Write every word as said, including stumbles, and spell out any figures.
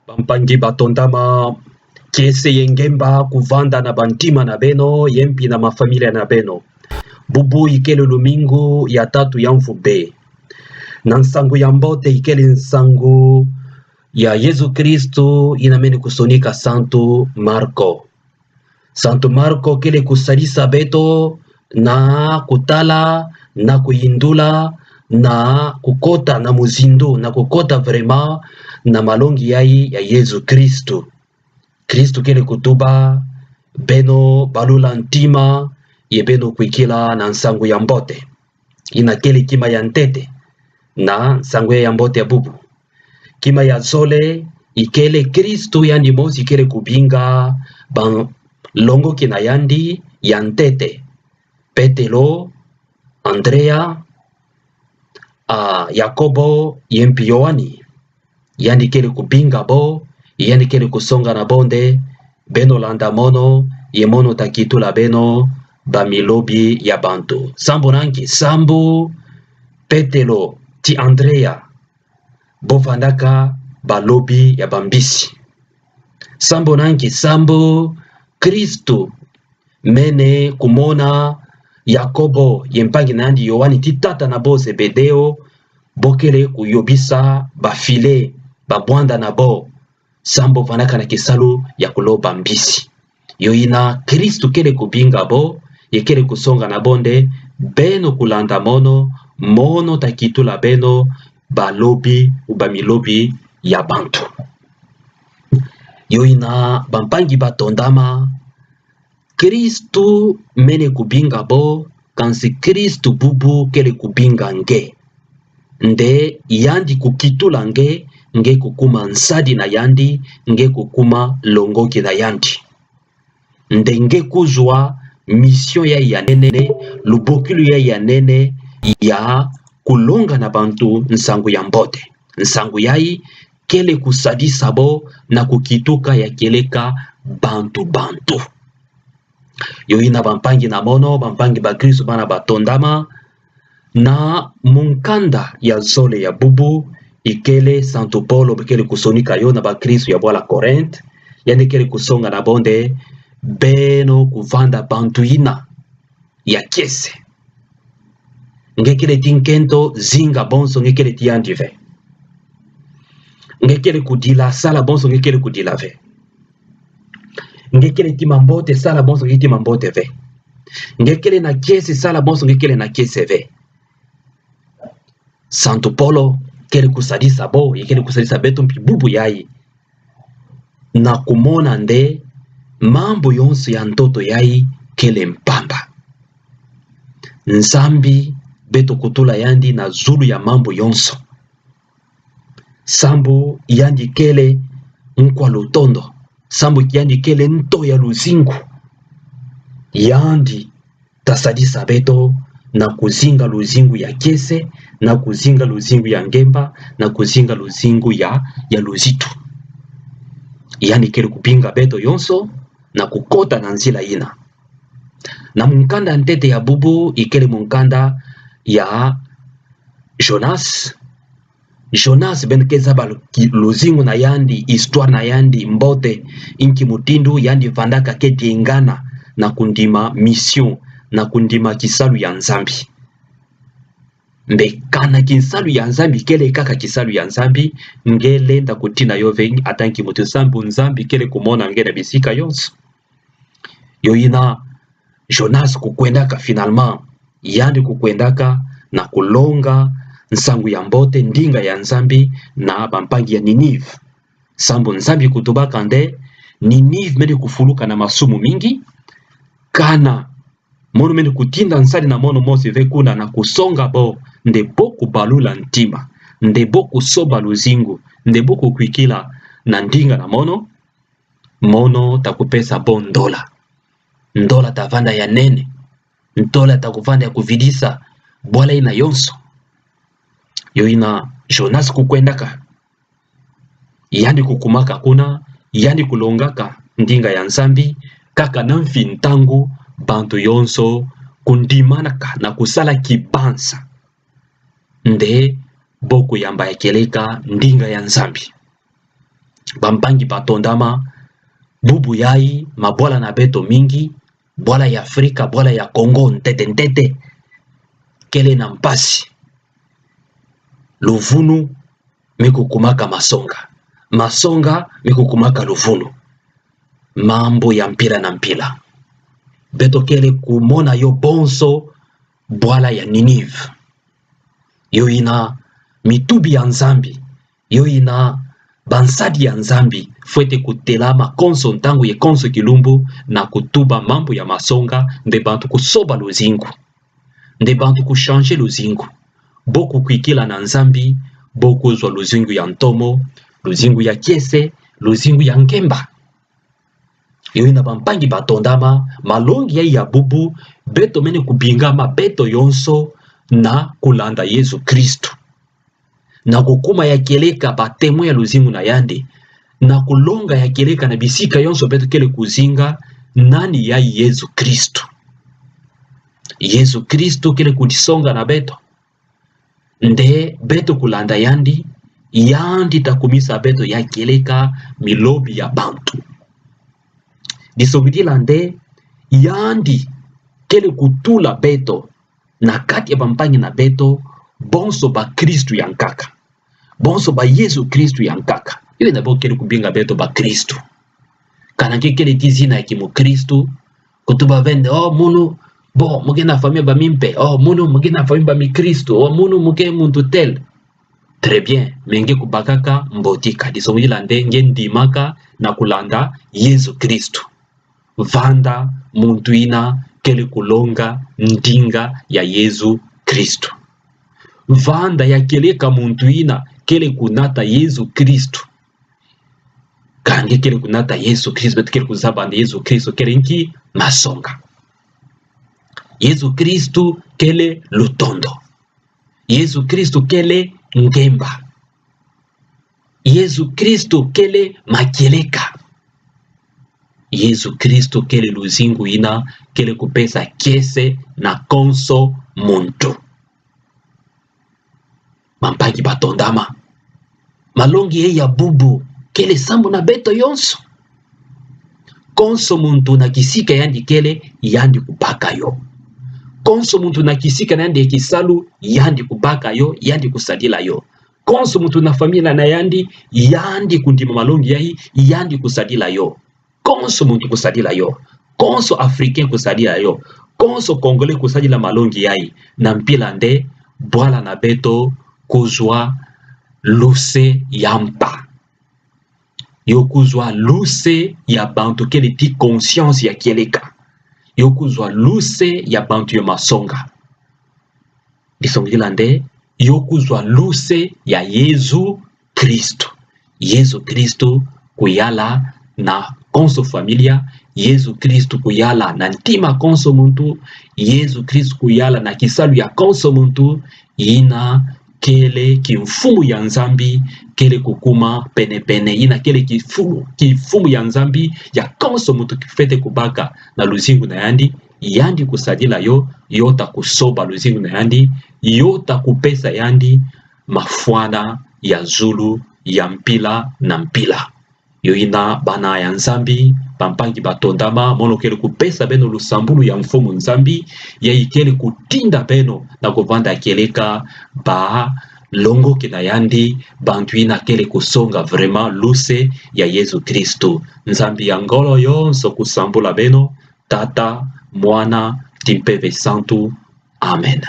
Bampangi ba tondama, kiese ye ngemba kuvanda na bantima na beno, ye mpi na mafamilia na beno. Bubu ikele lumingu ya tatu ya mvu B. Na nsangu ya mbote ikele nsangu ya Yezu Kristu ina mene kusonika Santu Marko. Santu Marko kele kusadisa beto na kutala, na kuyindula, na kukota na muzindu, na kukota vraiment na malongi yayi ya Yezu Kristu. Kristu kele kutuba: beno balula ntima, ye beno kwikila na nsangu ya mbote. Ina kele kima ya ntete na nsangu ya mbote ya bubu. Kima ya zole ikele Kristu yandi mosi kele kubinga balongoki na yandi ya ntete: Petelo, Andrea, a, Yakobo, ye mpi Yoani. Yandi kele kubinga bo, yandi kele kusonga na bo nde: beno landa mono, ye mono takitula beno bamilobi ya bantu. Sambu na nki? Sambu Petelo ti Andrea bo vandaka balobi ya bambisi. Sambu na nki? Sambu Kristu mene kumona Yakobo ye mpangi na yandi Yoani ti tata na bo Zebedeo bo kele kuyobisa ba filet, ba bwanda na bo, sambu vandaka na kisalu ya kuloba mbisi. Yo ina Kristu kele kubinga bo, ye kele kusonga na bo nde: beno kulanda mono, mono takitula beno balobi ou bamilobi ya bantu. Yo ina bampangi ba tondama, Kristu mene kubinga bo, kansi Kristu bubu kele kubinga nge. Nde yandi kukitula nge, nge kukuma nsadi na yandi, nge kukuma longoki na yandi. Nde nge kuzwa mission yayi ya nene, lubokilu yayi ya nene, ya kulonga na bantu nsangu ya mbote. Nsangu yayi kele kusadisa bo na kukituka ya kieleka bantu bantu. Yo ina bampangi na mono, bampangi bakristu bana ba tondama, na mukanda ya zole ya bubu, ikele Santu Polo kele kusonika yo na bakristu ya bwala Korinte, yandi kele kusonga na bo nde: beno kuvanda bantu ina ya kiese. Nge kele ti nkento, zinga bonso nge kele ti yandi ve. Nge kele kudila, sala bonso nge kele kudila ve. Nge kele ti mambote, sala bonso nge ti mambote ve. Nge kele na kiese, sala bonso nge kele na kiese ve. Santu Polo kele kusadisa bo, ye kele kusadisa beto mpi bubu yayi, na kumona nde mambu yonso ya ntoto yayi kele mpamba. Nzambi beto kutula yandi na zulu ya mambu yonso. Sambu yandi kele nkwa lutondo, sambu yandi kele nto ya luzingu. Yandi tasadisa beto na kuzinga luzingu ya kiese, na kuzinga luzingu ya ngemba, na kuzinga luzingu ya, ya luzitu. Yandi kele kubinga beto yonso na kukota na nzila ina. Na mukanda ntete ya bubu ikele mukanda ya Jonas. Jonas, beno ke zaba lu-, ki-, luzingu na yandi, histoire na yandi mbote, inki mutindu yandi vandaka ke diengana na kundima mission, na kundima kisalu ya Nzambi. Mbe kana kisalu ya Nzambi kele kaka kisalu ya Nzambi, nge lenda kutina yo ve, ata nki mutindu, sambu Nzambi kele kumona nge na bisika yonso. Yo ina Jonas kukwendaka finalement, yandi kukwendaka na kulonga nsangu ya mbote, ndinga ya Nzambi na bampangi ya Ninive. Sambu Nzambi kutubaka nde Ninive mene kufuluka na masumu mingi, kana mono mene kutinda nsadi na mono mosi ve kuna na kusonga bo nde bo kubalula ntima, nde bo kusomba luzingu, nde bo kukwikila na ndinga na mono, mono takupesa bo ndola. Ndola tavanda ya nene. Ndola takuvanda ya kuvidisa bwala ina yonso. Yo ina Jonas kukwendaka. Yandi kukumaka kuna, yandi kulongaka ndinga ya Nzambi, kaka na mfi ntangu bantu yonso kundimanaka na kusala kibanza nde bo kuyamba ya kieleka ndinga ya Nzambi. Bampangi batondama, bubu yayi, mabwala na beto mingi, bwala ya Afrika, bwala ya Kongo, ntete ntete, kele na mpasi. Luvunu me kukumaka masonga. Masonga me kukumaka luvunu. Mambu ya mpila na mpila. Beto kele kumona yo bonso bwala ya Ninive. Yo yina mitubi ya Nzambi. Yo yina bansadi ya Nzambi, fwete kutelama konso ntangu ye konso kilumbu na kutuba mambu ya masonga, nde bantu kusoba luzingu. Nde bantu kuchanger luzingu. Bo kukwikila na Nzambi, bo kuzwa luzingu ya ntomo, luzingu ya kiese, luzingu ya ngemba. Yo yina bampangi batondama, malongi yayi ya bubu, beto mene kubingama beto yonso na kulanda Yezu Kristu. Na kukuma ya kieleka ba témoin ya luzingu na yandi. Na kulonga ya kieleka na bisika yonso beto kele kuzinga nani yayi Yezu Kristu. Yezu Kristu kele kudisonga na beto. Nde beto kulanda yandi, yandi ta kumisa beto ya kieleka milobi ya bantu. Disongidila nde, yandi kele kutula beto na kati ya bampangi na beto, bonso bakristu ya nkaka. Bonso ba Yezu Kristu ya nkaka. Yo yina bo kele kubinga beto bakristu. Kana nge kele ti zina ya kimukristu, kutuba ve nde, oh, munu, bo, mu ke na famille ba mimpe, oh, munu, mu ke na famille ba mikristu, oh, munu, mu ke muntu tel. Très bien, me nge kubakaka mbotika, disongidila nde nge ndimaka na kulanda Yezu Kristu. Vanda muntu yina kele kulonga ndinga ya Yezu Kristu. Vanda ya kieleka muntu yina kele kunata Yezu Kristu. Ka nge kele kunata Yezu Kristu, beto kele kuzaba nde Yezu Kristu kele nki? Masonga. Yezu Kristu kele lutondo. Yezu Kristu kele ngemba. Yezu Kristu kele makieleka. Yezu Kristu kele luzingu yina kele kupesa kiese na konso muntu. Bampangi batondama, malongi yayi ya bubu kele sambu na beto yonso. Konso muntu na kisika yandi kele, yandi kubaka yo. Konso muntu na kisika na yandi ya kisalu, yandi kubaka yo, yandi kusadila yo. Konso muntu na famille na yandi, yandi kundima malongi yayi, yandi kusadila yo. Konso muntu kusadila yo. Konso Africain kusadila yo. Konso Congolais kusadila malongi yayi. Na mpila nde, bwala na beto kuzwa luse ya mpa. Yo kuzwa luse ya bantu kele ti conscience ya kieleka. Yo kuzwa luse ya bantu ya masonga. Disongidila nde, yo kuzwa luse ya Yezu Kristu. Yezu Kristu kuyala na konso familia, Yezu Kristu kuyala na ntima konso muntu, Yezu Kristu kuyala na kisalu ya konso muntu, yina kele kimfumu ya Nzambi, kele kukuma pene-pene, yina kele kimfumu, kimfumu ya Nzambi, ya konso muntu kifwete kubaka na luzingu na yandi, yandi kusadila yo, yo ta kusoba luzingu na yandi, yo ta kupesa yandi mafwana ya zulu ya mpila na mpila. Yo yina bana ya Nzambi, bampangi batondama, mono kele kupesa beno lusambulu ya Mfumu Nzambi, yayi kele kutinda beno na kuvanda kieleka balongoki na yandi, bantu yina kele kusonga vraiment luse ya Yezu Kristu. Nzambi ya ngolo yonso kusambula beno, Tata, Mwana, ti Mpeve Santu. Amen.